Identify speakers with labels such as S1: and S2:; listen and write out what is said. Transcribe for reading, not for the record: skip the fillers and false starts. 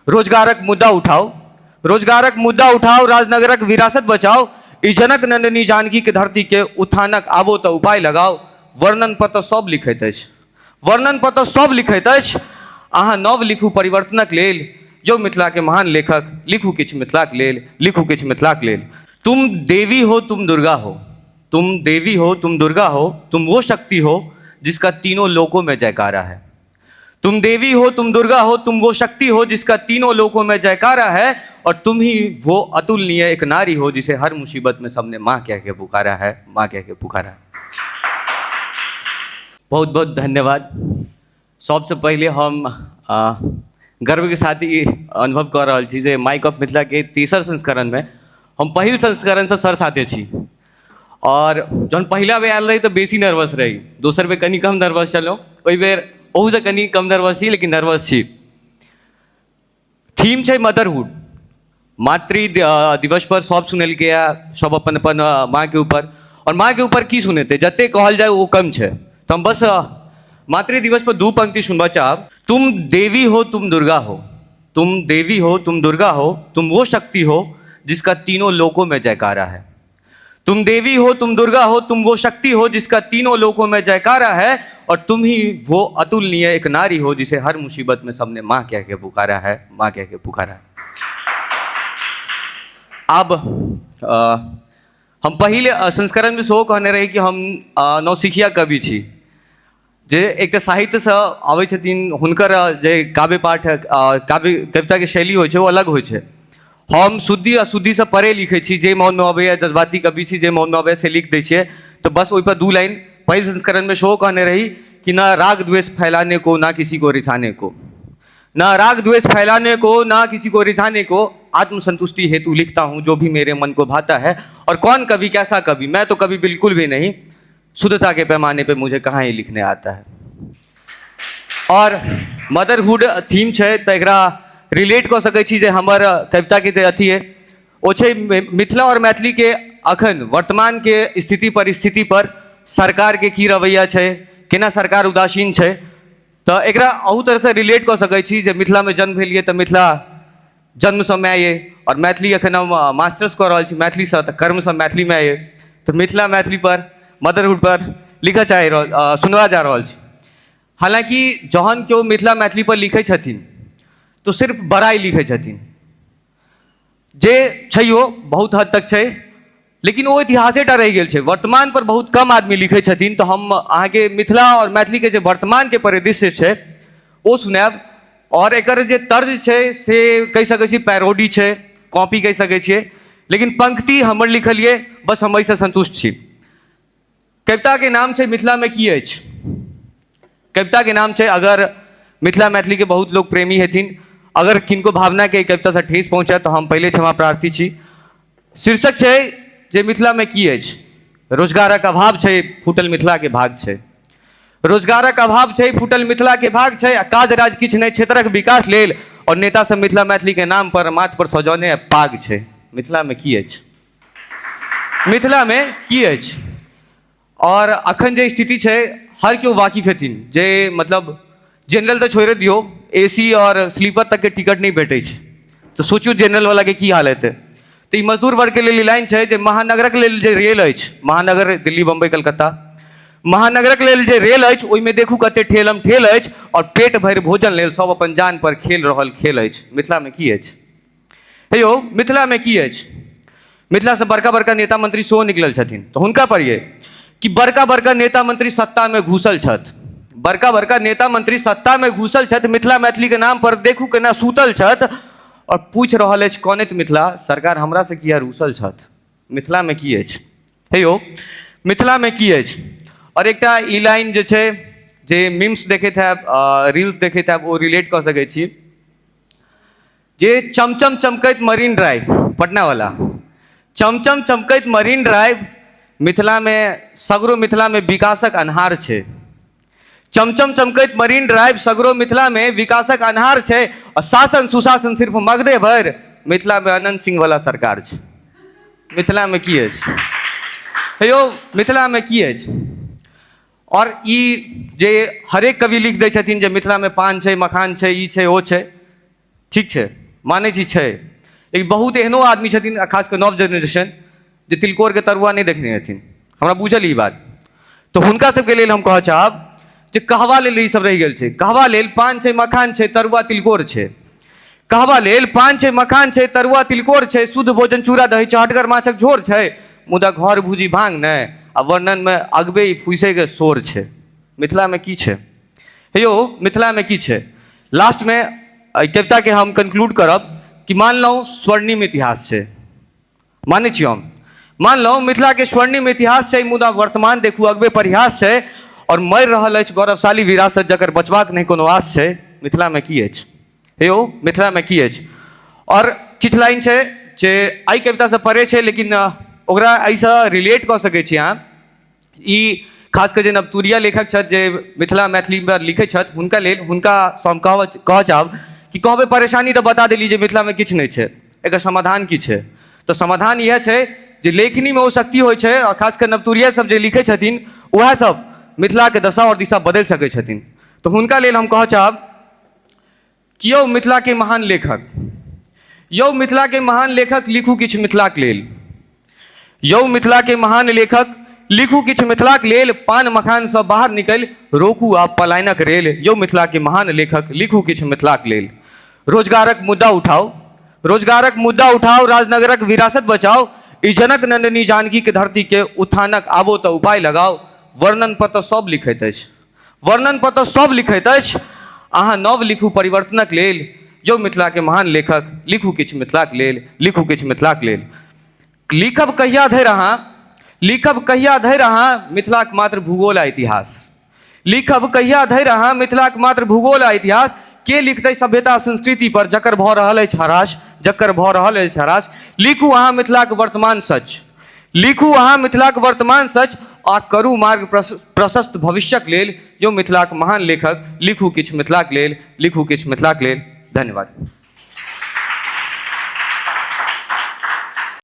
S1: रोजगारक मुद्दा उठाउ, रोजगारक मुद्दा उठाउ, राजनगरक विरासत बचाउ, ई जनक नंदिनी जानकीके धरतीके उत्थानक आबो तऽ उपाय लगाउ। वर्णन पर तऽ सब लिखैत अछि, वर्णन पर तऽ सब लिखैत अछि, अहाँ नव लिखू परिवर्तनक लेल। यौ मिथिलाके महान लेखक, लिखू किछु मिथिलाक लेल, लिखू किछु मिथिलाक लेल। तुम देवी हो तुम दुर्गा हो, तुम देवी हो तुम दुर्गा हो, तुम वो शक्ति हो जिसका तीनों लोकों में जयकारा है। तुम देवी हो तुम दुर्गा हो, तुम वो शक्ति हो जिसका तीनों लोकों में जयकारा है, और तुम ही वो अतुलनीय एक नारी हो जिसे हर मुसीबत में सबने माँ कह के पुकारा है, माँ कह के पुकारा है। बहुत बहुत धन्यवाद। सबसँ पहिले हम गर्वके साथ ई अनुभव कऽ रहल छी जे माइक ऑफ मिथिलाके तेसर संस्करणमे हम पहिल संस्करणसँ सर साथे छी। आओर जहन पहिला बेर आयल रही तऽ बेसी नर्वस रही, दोसर बेर कनि कम नर्वस छलहुँ, ओहि बेर ओहूसँ कनि कम नर्वस छी, लेकिन नर्वस छी। थीम छै मदरहुड, मातृ दिवस पर सब सुनेलकैए, सब अपन अपन माँके ऊपर, आओर माँके ऊपर की सुनेतै, जतेक कहल जाय ओ कम छै। तऽ हम बस मातृ दिवस पर दू पंक्ति सुनबऽ चाहब। तुम देवी हो तुम दुर्गा हो, तुम देवी हो तुम दुर्गा हो, तुम वो शक्ति हो जिसका तीनों लोकों में जयकारा है। तुम देवी हो तुम दुर्गा हो, तुम वो शक्ति हो जिसका तीनों लोकों में जयकारा है, और तुम ही वो अतुलनीय एक नारी हो जिसे हर मुसीबत में सबने माँ कह के पुकारा है, माँ कह के पुकारा है। आब हम पहिले संस्करणमे सेहो कहने रही कि हम नौसिखिया कवि छी, जे एकटा साहित्यसँ आबै छथिन हुनकर जे काव्य पाठ काव्य कविताके शैली होइ छै ओ अलग होइ छै। हम शुद्धि अशुद्धिसँ परे लिखै छी, जे मोनमे अबैए, जज्बाती कवि छी, जे मोनमे अबैए से लिख दै छियै। तऽ बस ओहिपर दू लाइन पहिल संस्करणमे सेहो कहने रही कि ना राग द्वेष फैलाने को ना किसी को रिझाने को, ना राग द्वेष फैलाने को ना किसी को रिझाने को, आत्मसंतुष्टि हेतु लिखता हूँ जो भी मेरे मन को भाता है। और कौन कवि कैसा कवि, मैं तो कवि बिल्कुल भी नहीं, शुद्धता के पैमाने पे मुझे कहाँ ही लिखने आता है। और मदरहुड थीम छै तऽ एकरा रिलेट कऽ सकै छी जे हमर कविताके जे अथी अइ ओ छै मिथिला आओर मैथिलीके अखन वर्तमानके स्थिति परिस्थिति पर सरकारके की रवैया छै, केना सरकार उदासीन छै। तऽ एकरा अहू तरहसँ रिलेट कऽ सकै छी जे मिथिलामे जन्म भेल यऽ तऽ मिथिला जन्मसँ माय अइ, आओर मैथिली एखन हम मास्टर्स कऽ रहल छी मैथिलीसँ तऽ कर्मसँ मैथिली माय अइ। तऽ मिथिला मैथिलीपर मदरहुडपर लिखऽ चाहि रहल सुनबा जा रहल छी। हालाँकि जहन केओ मिथिला मैथिलीपर लिखै छथिन तऽ सिर्फ बड़ाइ लिखै छथिन, जे छैहो बहुत हद तक छै, लेकिन ओ इतिहासे टा रहि गेल छै, वर्तमानपर बहुत कम आदमी लिखै छथिन। तऽ हम अहाँके मिथिला आओर मैथिलीके जे वर्तमानके परिदृश्य छै ओ सुनायब। आओर एकर जे तर्ज छै से कहि सकै छी पैरोडी छै, कॉपी कहि सकै छियै, लेकिन पंक्ति हमर लिखल यऽ, बस हम एहिसँ सन्तुष्ट छी। कविताके नाम छै मिथिलामे की अछि। कविताके नाम छै, अगर मिथिला मैथिलीके बहुत लोक प्रेमी हेथिन, अगर किनको भावनाके एहि कवितासँ ठेस पहुँचत तऽ हम पहिले क्षमा प्रार्थी छी। शीर्षक छै जे मिथिलामे की अछि। रोजगारक अभाव छै, फूटल मिथिलाके भाग छै। रोजगारक अभाव छै, फूटल मिथिलाके भाग छै, आ काज राज किछु नहि क्षेत्रक विकास लेल, आओर नेता सब मिथिला मैथिलीके नाम पर माथ पर सजौने पाग छै। मिथिलामे की अछि, मिथिलामे की अछि। आओर अखन जे स्थिति छै हर केओ वाकिफ हेथिन जे मतलब जनरल तऽ छोड़ि दियौ, ए सी आओर स्लीपर तकके टिकट नहि भेटै छै, तऽ सोचियौ जनरलवलाके की हाल हेतै। तऽ ई मजदूर वर्गके लेल ई लाइन छै जे महानगरक लेल जे रेल अछि, महानगर दिल्ली बम्बई कलकत्ता, महानगरक लेल जे रेल अछि ओहिमे देखू कते ठेलम ठेल अछि, आओर पेट भरि भोजन लेल सब अपन जान पर खेल रहल खेल अछि। मिथिलामे की अछि हे यौ, मिथिलामे की अछि। मिथिलासँ बड़का बड़का नेता मंत्री सेहो निकलल छथिन, तऽ हुनका पर ये कि बड़का बड़का नेता मंत्री सत्तामे घुसल छथि, बड़का बड़का नेता मंत्री सत्तामे घुसल छथि, मिथिला मैथिलीके नाम पर देखू केना सूतल छथि, आओर पूछि रहल अछि कनैत मिथिला सरकार हमरासँ किया रूसल छथि। मिथिलामे की अछि हे यौ, मिथिलामे की अछि। आओर एकटा ई लाइन जे छै जे मीम्स देखैत हैब, रील्स देखैत हैब, ओ रिलेट कऽ सकै छी जे चमचम चमकैत मरीन ड्राइव पटनावला, चमचम चमकैत मरीन ड्राइव मिथिलामे, सगरो मिथिलामे विकासक अन्हार छै। चमचम चमकैत मरीन ड्राइव सगरो मिथिलामे विकासक अन्हार छै, आ शासन सुशासन सिर्फ मगधे भरि, मिथिलामे अनंत सिंह वाला सरकार छै। मिथिलामे की अछि हे यौ, मिथिलामे की अछि। आओर ई जे हरेक कवि लिख दै छथिन जे मिथिलामे पान छै, मखान छै, ई छै, ओ छै, ठीक छै, मानै छी छै, लेकिन बहुत एहनो आदमी छथिन, आ खास कऽ नव जेनरेशन, जे तिलकोरके तरुआ नहि देखने हेथिन। हमरा बुझल ई बात। तऽ हुनका सबके लेल हम कहऽ चाहब जे कहबा लेल ई सब रहि गेल छै। कहबा लेल पान छै, मखान छै, तरुआ तिलकोर छै। कहबा लेल पान छै, मखान छै, तरुआ तिलकोर छै, शुद्ध भोजन चूड़ा दही चहटगर माछक झोर छै, मुदा घर भूजी भांग नहि, आ वर्णनमे अगबे ई फूसैके शोर छै। मिथिलामे की छै हे यौ, मिथिलामे की छै? लास्टमे एहि कविताके हम कन्क्लूड करब कि मानलहुँ स्वर्णिम इतिहास छै, मानै छी हम, मानलहुँ मिथिलाके स्वर्णिम इतिहास छै, मुदा वर्तमान देखू अगबे परिहास छै, आओर मरि रहल अछि गौरवशाली विरासत जकर बचबाक नहि कोनो आस छै। मिथिलामे की अछि हे यौ, मिथिलामे की अछि? आओर किछु लाइन छै जे एहि कवितासँ परे छै, लेकिन ओकरा एहिसँ रिलेट कऽ सकै छी अहाँ। ई खास कऽ जे नवतुरिया लेखक छथि, जे मिथिला मैथिलीपर लिखै छथि, हुनका लेल, हुनकासँ हम कहऽ चाहब कि कहबै परेशानी तऽ बता देली जे मिथिलामे किछु नहि छै, एकर समाधान की छै? तऽ समाधान इएह छै जे लेखनीमे ओ शक्ति होइ छै, आओर खास कऽ नवतुरिया सब जे लिखै छथिन, उएह सब मिथिलाके दशा आओर दिशा बदलि सकै छथिन। तऽ हुनका लेल हम कहऽ चाहब कि यौ मिथिलाके महान लेखक, यौ मिथिलाके महान लेखक, लिखू किछु मिथिलाके लेल। यौ मिथिलाके महान लेखक, लिखू किछु मिथिलाके लेल। पान मखानसँ बाहर निकलि रोकू आब पलायनक रेल। यौ मिथिलाके महान लेखक, लिखू किछु मिथिलाके लेल। रोजगारक मुद्दा उठाउ, रोजगारक मुद्दा उठाउ, राजनगरक विरासत बचाउ। ई जनक नंदिनी जानकीके धरतीके उत्थानक आबो तऽ उपाय लगाउ। वर्णन पर तऽ सब लिखैत अछि, वर्णन पर तऽ सब लिखैत अछि, अहाँ नव लिखू परिवर्तनक लेल। यौ मिथिलाके महान लेखक, लिखू किछु मिथिलाके लेल, लिखू किछु मिथिलाके लेल। लिखब कहिया धरि अहाँ, लिखब कहिया धरि अहाँ मिथिलाक मात्र भूगोल आ इतिहास? लिखब कहिया धरि अहाँ मिथिलाक मात्र भूगोल आ इतिहास? के लिखतै सभ्यता संस्कृति पर जकर भऽ रहल अछि ह्रास, जकर भऽ रहल अछि ह्रास? लिखू अहाँ मिथिलाक वर्तमान सच, लिखू अहाँ मिथिलाक वर्तमान सच, आ करू मार्ग प्रशस्त भविष्यक लेल। यौ मिथिलाक महान लेखक, लिखू किछु मिथिलाक लेल, लिखू किछु मिथिलाक लेल। धन्यवाद।